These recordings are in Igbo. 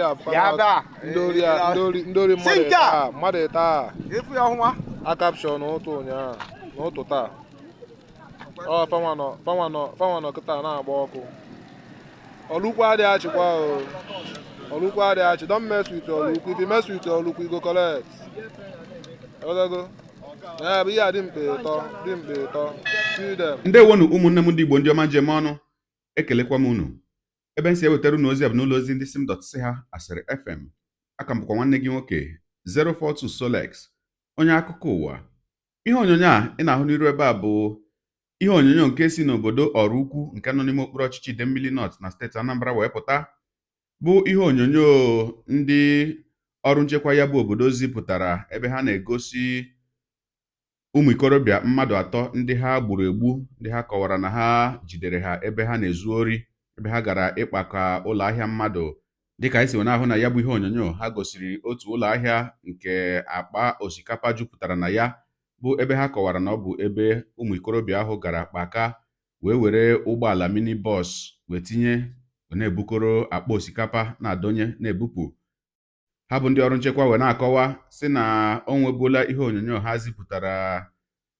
Ya bịa. Ndị ori ndị ori mmadụ Si nke a. taa, mmadụ taa. Efu ya ọhụma. A capture n'ụtụ ụnyaahụ, n'ụtụ taa. Ọ fanwa nọ, fanwa nọ, fanwa nọ kịta na-agba ọkụ. Ọlụkwu adịghị achịkwa o. Ọlụkwu adịghị achị. Don't mess with Ọlụkwu. If you mess with Ọlụkwu, you go collect. Ọdago. Ya bụ ihe a dị mkpa ịtọ, dị mkpa ịtọ. See them. Ndewonu, ụmụnne m ndị Igbo, ndị ọma njem ọnụ. Ekelekwa m unu. Ebe m si ewetara unu ozi a bụ n'ụlọ ozi ndị sim dot si ha Asịrị FM. Aka m bụkwa nwanne gị nwoke 042 Solex, onye akụkọ ụwa. Ihe onyonyo a ị na-ahụ n'iru ebe a bụ ihe onyonyo nke si n'obodo Ọraukwu nke nọ n'ime okpuru ọchịchị Idemmili North na steeti Anambra wee pụta, bụ ihe onyonyo ndị ọrụ nchekwa ya bụ obodo zipụtara, ebe ha na-egosi ụmụ ikorobịa mmadụ atọ ndị ha gburu egbu, ndị ha kọwara na ha jidere ha ebe ha na-ezu ori, ebe ha gara ịkpaka ụlọ ahịa mmadụ. Dịka anyị si wee na-ahụ na ya bụ ihe onyonyo, ha gosiri otu ụlọ ahịa nke akpa osikapa jupụtara na ya, bụ ebe ha kọwara na ọ bụ ebe ụmụ ikorobịa ahụ gara kpaka, wee were ụgbọala mini bus wee tinye, wee na-ebukọrọ akpa osikapa, na-adọnye, na-ebupụ. Ha bụ ndị ọrụ nchekwa wee na-akọwa sị na o nwebula ihe onyonyo ha zipụtara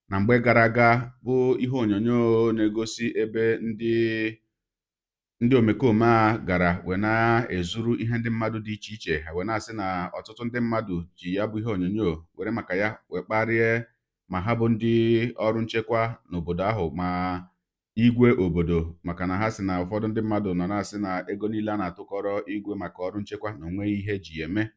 na mgbe gara aga, bụ ihe onyonyo na-egosi ebe ndị omekome a gara wee na-ezuru ihe ndị mmadụ dị iche iche. Ha wee na-asị na ọtụtụ ndị mmadụ ji ya bụ ihe onyonyo were maka ya wee kparịa ma ha bụ ndị ọrụ nchekwa n'obodo ahụ ma igwe obodo, maka na ha sị na ụfọdụ ndị mmadụ nọ na-asị na ego niile a na-atụkọrọ igwe maka ọrụ nchekwa na onweghị ihe eji ya eme.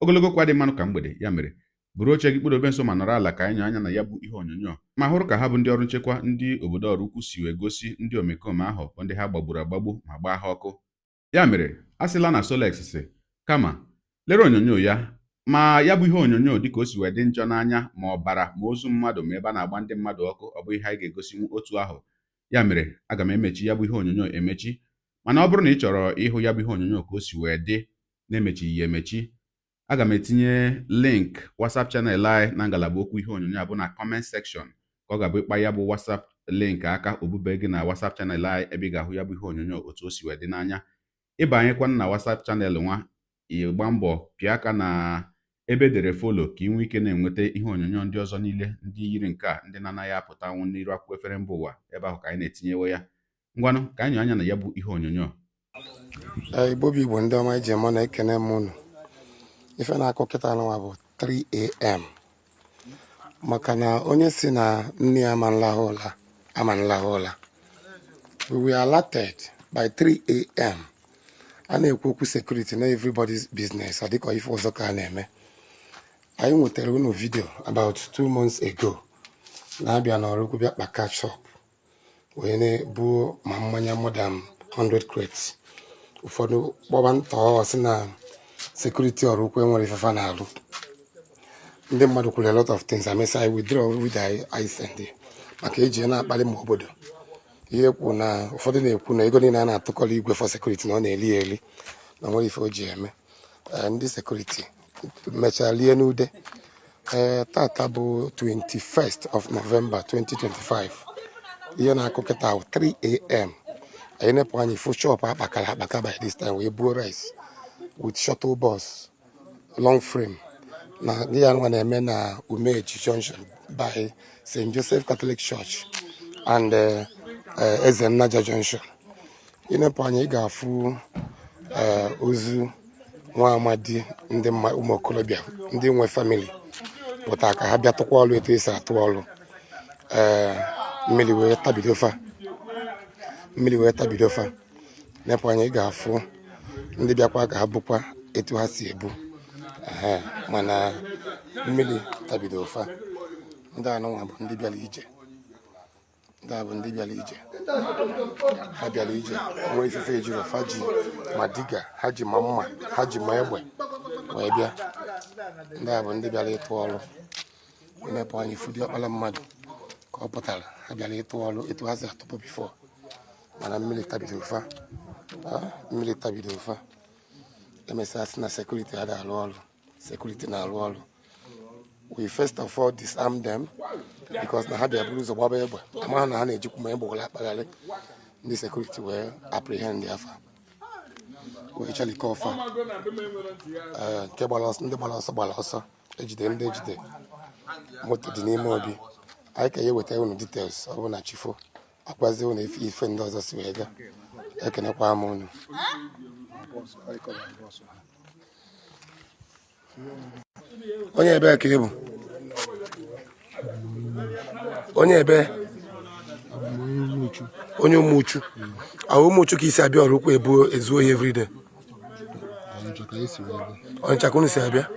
Ogologo kwa dị mmanụ ka mgbede. Ya mere, buru oche gị, kpụdobe nso ma nọrọ ala ka anyị nyoo anya na ya bụ ihe onyonyo ma hụrụ ka ha bụ ndị ọrụ nchekwa ndị obodo Ọraukwu si wee gosi ndị omekome ahụ bụ ndị ha gbagburu agbagbu ma gbaa ha ọkụ. Ya mere, a sịla na Solex si kama lere onyonyo ya, ma ya bụ ihe onyonyo dịka o si wee dị njọ n'anya, ma ọbara, ma ozu mmadụ, ma ebe a na-agba ndị mmadụ ọkụ, ọ bụ ihe anyị ga-egosinwu otu ahụ. Ya mere, aga m emechi ya bụ ihe onyonyo emechi, mana ọ bụrụ na ị chọrọ ịhụ ya bụ ihe onyonyo ka o si wee dị na-emechighị ya emechi, aga m etinye link WhatsApp channel anyị na ngalaba okwu ihe onyonyo a bụ na comment section, ka ọ ga-abụ ịkpa ya bụ WhatsApp link aka, obube gị na WhatsApp channel anyị, ebe ị ga-ahụ ya bụ ihe onyonyo otu o si wee dị n'anya. Ịbanyekwana na WhatsApp channel nwa, ịgba mbọ pịa aka na ebe edere follow ka ị nwee ike na-enweta ihe onyonyo ndị ọzọ niile ndị yiri nke a, ndị na-anaghị apụtanwu n'iru akwụkwọ efere mba ụwa. Ebe ahụ ka anyị na-etinyewe ya. Ngwanụ, ka anyị anya na ya bụ ihe onyonyo. Ee, Igbo bụ Igbo, ndị ọma iji eme na-ekene m unu. Ife na-akụ kịta nwa bụ 3 a.m., maka na onye si na nne ya ama nlahụ ụla ama nlahụ ụla. We were alerted by 3 a.m. A na-ekwu okwu security na everybody's business, adịka ife ọzọ ka a na-eme. Anyị nwetara unu video about 2 months ago na-abịa n'Ọraukwu, bịa kpaka shop wee na-ebuo ma mmanya more than 100 crates. Ụfọdụ kpọba nta sị na security Ọraukwu enwere ifefa na-alụ. Ndị mmadụ kwuru a lot of things. Amesa I withdraw with I send maka eji na-akpali ma obodo ihe kwu na ụfọdụ na-ekwu na ego niile a na-atụkọrọ igwe for security na ọ na-eli eli, na nwere ife o ji eme. Ndị security mechaa lie n'ude. Ee, tata bụ 21st of November 2025. Ihe na-akụ kịta bụ 3 a.m. Anyị nepụ anya ifu shop akpakara akpaka by this time, wee buo rice with shuttle bus long frame. Na ya nwa na-eme na Umeji Junction by St. Joseph Catholic Church and Eze Nnaja Junction. Ịnepụ anya, ị ga-afụ ozu nwa amadi, ndị ụmụ okorobịa, ndị nwe family pụta ka ha bịa tụkwa ọrụ etu esi atụ ọrụ. Ee, mmiri wee tabido fa, mmiri wee tabido fa. Nepụ anya, ị ga-afụ ndị bịakwa ka ha bụkwa etu ha si ebu. Ehe, mana mmiri tabido fa. Ndị anụnwa bụ ndị bịara ije, ndị a bụ ndị bịara ije. Ha bịara ije nwee ifefe ejiro fa ji ma diga ha ji, ma mma ha ji, ma egbe wee bịa. Ndị a bụ ndị bịara ịtụ ọrụ. Ịnepụ anya, ifu diọkpara mmadụ ka ọ pụtara. Ha bịara ịtụ ọrụ etu ha si atụpụ before, mana mmiri tabido fa. Ah, mmiri tabido fa. Emesịa sị na security ada arụ ọrụ. Security na-arụ ọrụ. We first of all disarm them because na ha bịa buru ụzọ gbaba egbe, amaghị na ha na-ejikwa ma egbe were akpagharị. Ndị security wee apprehend afa. Wee chalike ọfa. Ee, nke gbara ọsọ, ndị gbara ọsọ gbara ọsọ, ejide ndị ejide, moto dị n'ime obi anyị ka ya eweta unu details. Ọ bụrụ na chifo agwazie unu ife ndị ọzọ si wee gaa. Ekenekwa m unu. Onye ebee ka ị bụ? Onye ebe? Onye Ụmụchu. Ahụ Ụmụchu ka isi abịa Ọraukwu ebu ezu ohi everyday? Ọnịcha ka unu si abịa.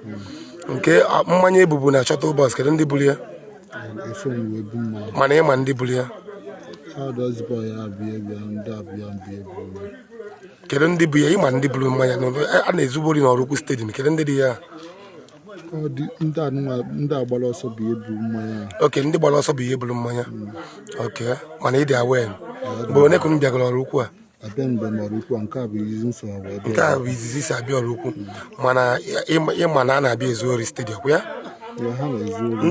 Nke mmanya ebubu na shuttle bus, kedu ndị buru ya? Mana ịma ndị buru ya? Kedu ndị bụ ya? Ịma ndị buru mmanya a na-ezugbo ori n'Ọraukwu stadium, kedu ndị dị ya? Ndị agbara ọsọ bụ ebu mmanya. Okay, ndị gbara ọsọ bụ ihe buru mmanya. Okay, mana ị dị aware mgbe one ka unu bịagoro Ọraukwu a? Abịa mgbe m Ọraukwu a, nke a bụ izizi nso wee bịa. Nke a bụ izizi si abịa Ọraukwu, mana ịma na a na-abịa ezu ori stadium kwa ya? Ya, ha na-ezu ori.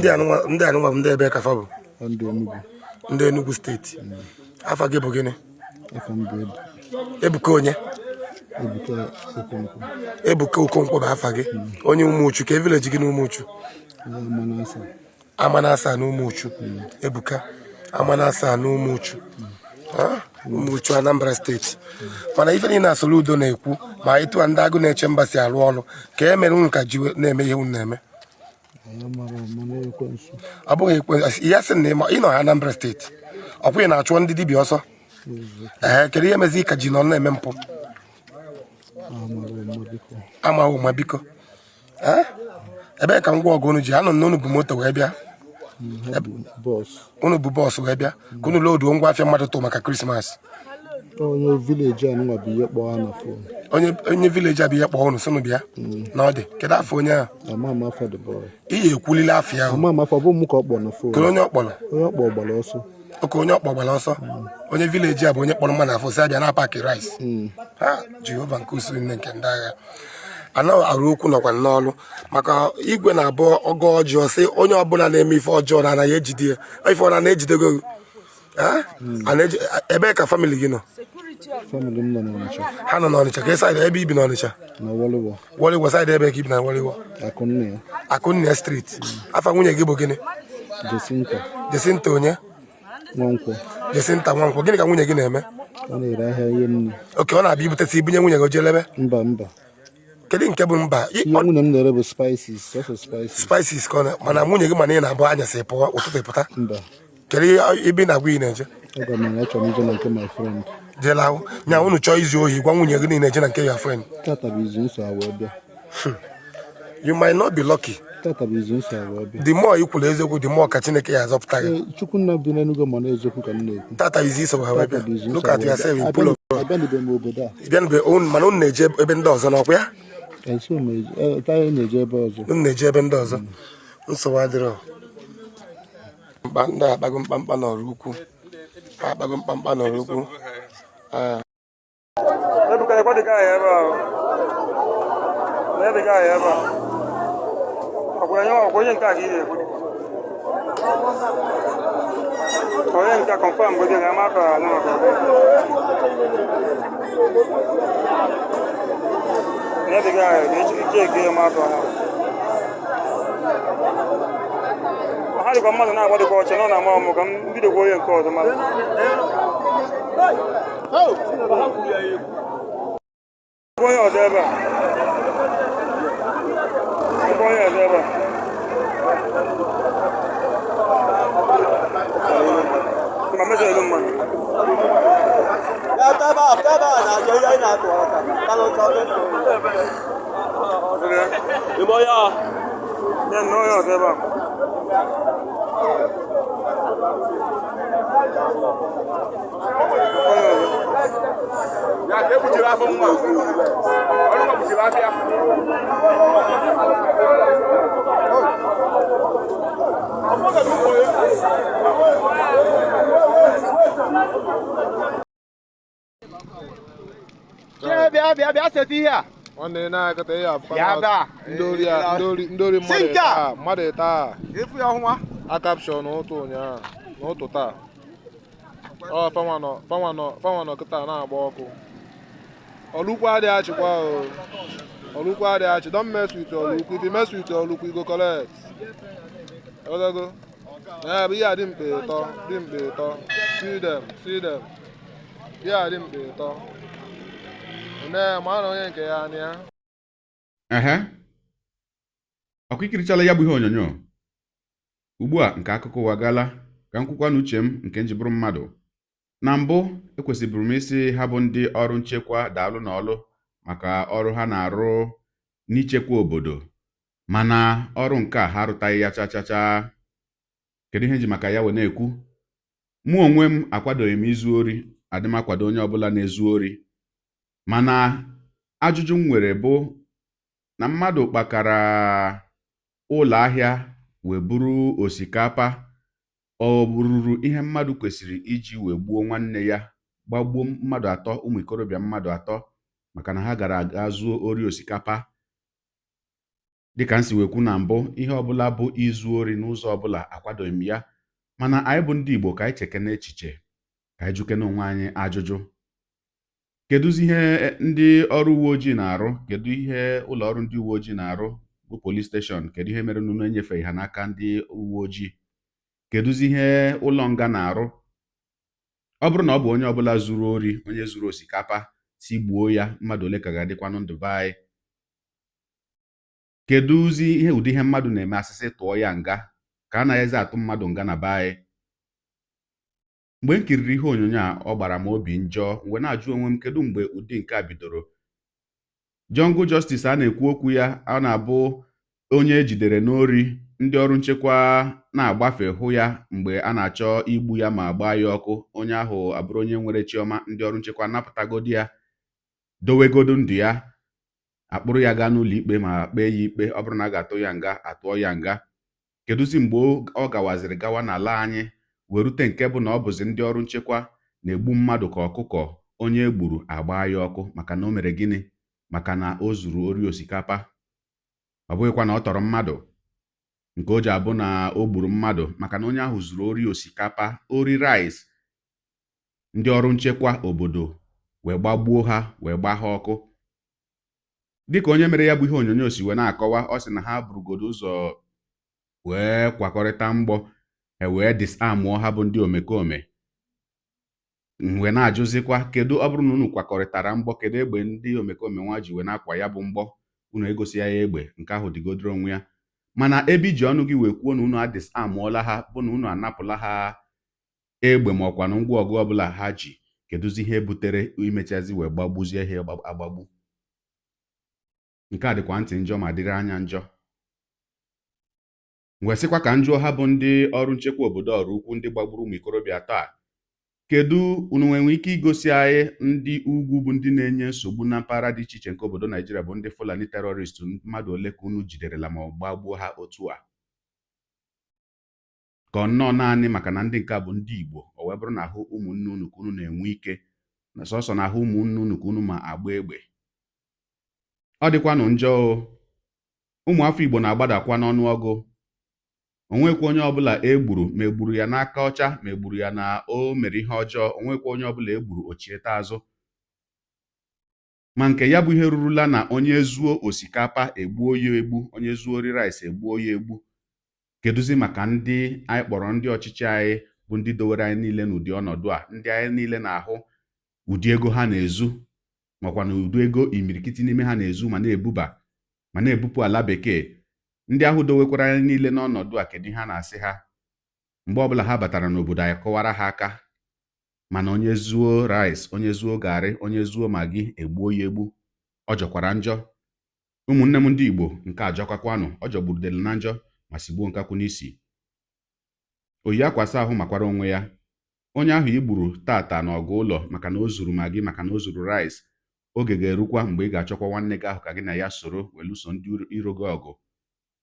Ndị anụnwa bụ ndị ebe ka fa bụ? Ndị Enugu. Ndị Enugu steeti. Afa gị bụ gịnị? Afa m bụ Ebuka onye? Ebuka Okonkwo. Ebuka Okonkwo bụ afa gị. Onye Ụmụchu, ka village gị na Ụmụchu? Amanasa na Ụmụchu. Ebuka Amanasa na Ụmụchu. Ụmụchu, Anambra steeti. Mana ife niile Soludo na-ekwu ma etu a ndị agụ na-eche mba si arụ ọrụ ka e mere unu ka ji na-eme ihe unu na-eme. Ọ bụghị ekwe ya sị na ị nọ Anambra steeti, ọ kwụghị na-achụọ ndị dibịa ọsọ. Ee, kedu ihe mezi ka ji nọ na-eme mpụ? Amaghị ụma biko. Ebee ka ngwa ọgụ unu ji anọ na unu bụ moto wee bịa? Unu bụ bọọsụ wee bịa ka unu loduo ngwa afịa mmadụ tụ maka Krismas. Onye village a nwa bụ ihe kpọọ ha na phone. Onye village a bụ ihe kpọọ unu sị unu bịa na ọ dị. Kedu afọ onye ahụ? Iyi ekwulila afọ ya ahụ. Kedu onye ọ kpọrọ? Onye ọkpọ gbara ọsọ. Oke onye ọkpọ gbara ọsọ. Onye village a bụ onye kpọrọ mma na afọ si abịa na paakị rice. Ha Jehova nke usoro nne nke ndị agha anaghị arụ okwu nọkwa n'ọrụ maka igwe na-abụ ọgọ ọjọọ sị onye ọbụla na-eme ife ọjọọ na anaghị ejide ya. Ife ọ na na-ejidego gị? Ebee ka family gị nọ? Family m nọ n'Ọnịcha. Ha nọ n'Ọnịcha. Ka side ebe ibi n'Ọnịcha? Na Wọlịwọ. Wọlịwọ side ebe ka ibi na Wọlịwọ? Akụnne ya. Akụnne street. Afa nwunye gị bụ gịnị? Jesinta. Jesinta onye? Nwankwọ. Jesinta Nwankwọ. Gịnị ka nwunye gị na-eme? Ọ na-ere ahịa ihe nri. Okay, ọ na-abịa ibutesi ibunye nwunye gị o jee lebe? Mba mba. Kedu nke bụ mba? Ihe nwunye m na-ere bụ spices, sọsọ spices. Spices ka ọ na mana nwunye gị mana ị na-abụ anyasị pụọ ụtụtụ pụta. Mba. Kedu ebe ị na-agwa ị na-eje? Aga m na achọrọ m ije na nke my friend. Jela ahụ. Nya unu chọọ izu ohi gwa nwunye gị niile eje na nke your friend. Tata bụ izu nsọ wee bịa. You might not be lucky. Tata bụ izu nsọ wee bịa. The more i kwuru eziokwu, the more ka Chineke ya azọpụta gị. Chukwunna bi n'Enugu ma na-eziokwu ka m na-ekwu. Tata izu iso ha wee bịa. Look at yourself in pull of. Abịanube m obodo a. Bịanube mana unu na-eje ebe ndị ọzọ n'ọkwa ya? Na-eje ebe ọzọ. Unu na-eje ebe ndị ọzọ. Nsogbu adịrọ. Mkpa ndị akpago mkpamkpa n'Ọraukwu. Akpago mkpamkpa n'Ọraukwu. Ebuka ekwe dị gaghị ebe ahụ. Na ebe gaghị ebe a. Ọkwa onye nke a ka ị na-ekwu. Onye nke confirm bụ dị na ama ka na maka. Na ebe gaghị na echi ike eke ma aka ha. Ha dịkwa mmadụ na-agba dịkwa ọcha nọ na ama ọmụ ka m bidokwa onye nke ọzọ mmadụ. Onye ọzọ ebe a. Onye ọzọ ebe a. Ma mesọ elu mmadụ. Ya na onye ọzọ ebe a. Bịa seta ihe a. Nwanne na-akọta ihe afụkwa ndị ori mmadụ taa. A caption n'ụtụ ụnyaahụ n'ụtụ taa. Ọ fanwa nọ kịta na-agba ọkụ. Oraukwu adịghị achịkwa o. Oraukwu adịghị achị. Don't mess with Oraukwu. If you mess with Oraukwu, you go collect. Ọdago. Ee, bụ ihe a dị mkpa ịtọ, dị mkpa ịtọ. See them, see them. Ihe a dị mkpa ịtọ. Nne, ma na onye nke ya anya. Ehe, ọkwa ikirichala ya bụ ihe onyonyo ugbu a nke akụkọ ụwa gaala ka m kwukwa n'uche m nke m ji bụrụ mmadụ. Na mbụ, ekwesịbụrụ m isi ha bụ ndị ọrụ nchekwa daalụ n'ọlụ maka ọrụ ha na-arụ n'ichekwa obodo, mana ọrụ nke a ha arụtaghị ya chachacha. Kedu ihe nji maka ya wee na-ekwu? Mụ onwe m akwadoghị m izu ori, adị m akwado onye ọbụla na-ezu ori, mana ajụjụ m nwere bụ na mmadụ kpakara ụlọ ahịa wee buru osikapa, ọ ruru ihe mmadụ kwesịrị iji wee gbuo nwanne ya, gbagbuo mmadụ atọ, ụmụ ikorobịa mmadụ atọ, maka na ha gara aga zuo ori osikapa? Dịka m si wee kwu na mbụ, ihe ọbụla bụ izu ori n'ụzọ ọbụla akwadoghị m ya, mana anyị bụ ndị Igbo, ka anyị cheke n'echiche, ka anyị jukene onwe anyị ajụjụ. Kedụzi ihe ndị ọrụ uwe ojii na-arụ? Kedu ihe ụlọ ọrụ ndị uwe ojii na-arụ bụ police station? Kedu ihe mere unu enyefeghị ha n'aka ndị uwe ojii? Kedụzi ihe ụlọ nga na-arụ? Ọ bụrụ na ọ bụ onye ọbụla zuru ori, onye zuru osikapa, si gbuo ya, mmadụ ole ka ga-adịkwanụ ndụ be anyị? Kedụzi ihe ụdị ihe mmadụ na-eme asịsị tụọ ya nga, ka a naghịzi atụ mmadụ nga na be anyị? Mgbe m kiriri ihe onyonyo a, ọ gbara m obi njọ wee na-ajụ onwe m, kedu mgbe ụdị nke a bidoro? Jungle justice a na-ekwu okwu ya, a na-abụ onye ejidere n'ori, ndị ọrụ nchekwa na-agbafe hụ ya mgbe a na-achọ igbu ya ma gbaa ya ọkụ, onye ahụ abụrụ onye nwere chiọma, ndị ọrụ nchekwa napụtagodi ya, dowegodo ndụ ya, akpụrụ ya gaa n'ụlọ ikpe ma kpee ya ikpe. Ọ bụrụ na a ga-atụ ya nga, atụọ ya nga. Kedụzi mgbe ọ gawaziri gawa n'ala anyị wee rute nke bụ na ọ bụzi ndị ọrụ nchekwa na-egbu mmadụ ka ọkụkọ, onye e gburu agbaa ya ọkụ maka na o mere gịnị? Maka na o zuru ori osikapa. Ọ bụghịkwa na ọ tọrọ mmadụ nke o ji abụ na o gburu mmadụ, maka na onye ahụ zuru ori osikapa, ori rice, ndị ọrụ nchekwa obodo wee gbagbuo ha, wee gbaa ha ọkụ. Dịka onye mere ya bụ ihe onyonyo si wee na-akọwa, ọ sị na ha burugodo ụzọ wee kwakọrịta mgbọ, e wee disarmụọ ha bụ ndị omekome. M wee na-ajụzikwa, kedu ọ bụrụ na unu kwakọrịtara mgbọ, kedu egbe ndị omekome nwa ji wee na-akwa ya bụ mgbọ? Unu egosi ya egbe nke ahụ dịgodoro onwe ya, mana ebe iji ọnụ gị wee kwuo na unu adisarmụọla ha bụ na unu anapụla ha egbe ma ọkwanụ ngwa ọgụ ọbụla ha ji, kedụzi ihe butere imechazi wee gbagbuzie ha agbagbu? Nke a dịkwa ntị njọ ma dịrị anya njọ. Wee sịkwa ka m jụọ ha bụ ndị ọrụ nchekwa obodo Oraukwu, ndị gbagburu ụmụ ikorobịa atọ a, kedu unu nwere ike igosi anyị ndị ugwu bụ ndị na-enye nsogbu na mpaghara dị iche iche nke obodo Naijiria, bụ ndị Fulani terrorist, mmadụ ole ka unu jiderela ma ọ gbagbuo ha otu a? Ka ọ nnọọ naanị maka na ndị nke a bụ ndị Igbo, o wee bụrụ na ahụ ụmụnne unu ka unu na-enwe ike na sọsọ na ahụ ụmụnne unu ka unu ma agba egbe? Ọ dịkwanụ njọ o. Ụmụafọ Igbo na-agbadakwa n'ọnụọgụ. Onwekwa onye ọbụla e gburu, ma egburu ya n'aka ọcha, ma egburu ya na o mere ihe ọjọọ, onwekwa onye ọbụla e gburu ochieta azụ. Ma nke ya bụ ihe rurula na onye zuo osikapa egbuo ya egbu, onye zuo ori rice egbuo ya egbu. Kedụzi maka ndị anyị kpọrọ ndị ọchịchị anyị, bụ ndị dowere anyị niile n'ụdị ọnọdụ a, ndị anyị niile na-ahụ ụdị ego ha na-ezu, makwa na ụdị ego imirikiti n'ime ha na-ezu ma na-ebuba ma na-ebupụ ala bekee? Ndị ahụ dowekwara anyị niile n'ọnọdụ a, kedu ihe a na-asị ha mgbe ọbụla ha batara n'obodo anyị kọwara ha aka? Mana onye zuo rice, onye zuo garị, onye zuo Maggi, egbuo ya egbu. Ọ jọkwara njọ, ụmụnne m ndị Igbo. Nke a jọkakwanụ, ọ jọgburu na njọ ma sigbuo nkakwụ n'isi. Oyi akwasa ahụ makwara onwe ya. Onye ahụ i gburu tata n'ọgụ ụlọ maka na o zuru Maggi, maka na o zuru rice, oge ga-erukwa mgbe ị ga-achọkwa nwanne gị ahụ ka gị na ya soro wee lụso ndị iro gị ọgụ,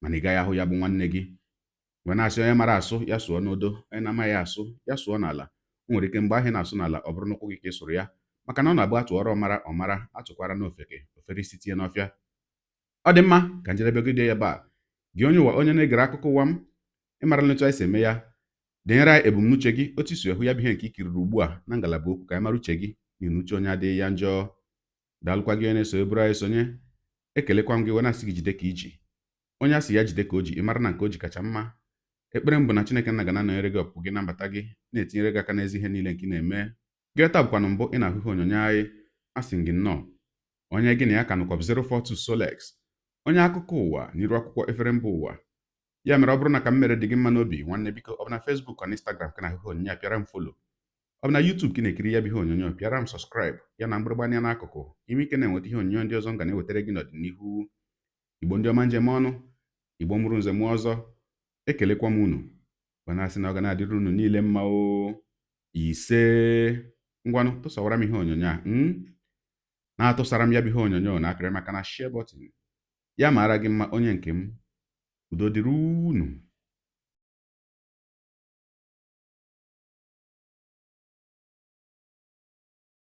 mana ị gaghị ahụ ya bụ nwanne gị. Wee na-asị, onye mara asụ ya sụọ n'odo, onye na-amaghị asụ ya sụọ n'ala. O nwere ike mgbe ahụ ị na-asụ n'ala, ọ bụrụ n'ụkwụ gị ka ị sụrụ ya, maka na ọ na-abụ atụọrọ ọmara ọmara, atụkwara n'ofeke ofere isi tinye n'ọfịa. Ọ dị mma, ka njedebe gị dị ebe a. Gị onye ụwa, onye na-egere akụkọ ụwa m, ịmara etu anyị si eme ya, denyere anyị ebumnuche gị, otu isi hụ ya bụ ihe nke i kiriri ugbu a na ngalaba okwu, ka anyị mara uche gị, n'ihi na uche onye adịghị ya njọ. Daalụkwa gị onye na-eso eburu anyị sonye. Ekelekwa m gị wee na-asị gị jide ka iji. Onye a sị ya jide ka o ji, ị mara na nke o ji kacha mma. Ekpere m bụ na Chineke nna ga na-anọnyere gị ọpụpụ gị na mbata gị, na-etinyere gị aka n'ezi ihe niile nke ị na-eme. Gị taa bụkwanụ mbụ ị na-ahụ ihe onyonyo anyị, asị m gị nnọọ. Onye gị na ya ka nọkwa bụ 042 Solex, onye akụkọ ụwa n'iru akwụkwọ efere mba ụwa. Ya mere ọ bụrụ na ka m mere dị gị mma n'obi, nwanne biko, ọ bụ na Facebook na Instagram ka na-ahụ ihe onyonyo a, pịara m follow. Ọ bụ na YouTube ka ị na-ekiri ya bụ ihe onyonyo, pịara m subscribe ya na mgbịrịgba anya n'akụkụ, ime ike na-enweta ihe onyonyo ndị ọzọ m ga na-ewetara gị n'ọdịnihu. Igbo ndị ọma njem ọnụ, Igbo mụrụ nze mụọ ọzọ, ekelekwa m unu ma na-asị na ọ ga na-adịrị unu niile mma o. Ise, ngwanụ, tụsawara m ihe onyonyo a na-atụsara m ya bụ ihe onyonyo na akịrị maka na share button ya mara gị mma, onye nke m. Udo dịrị unu.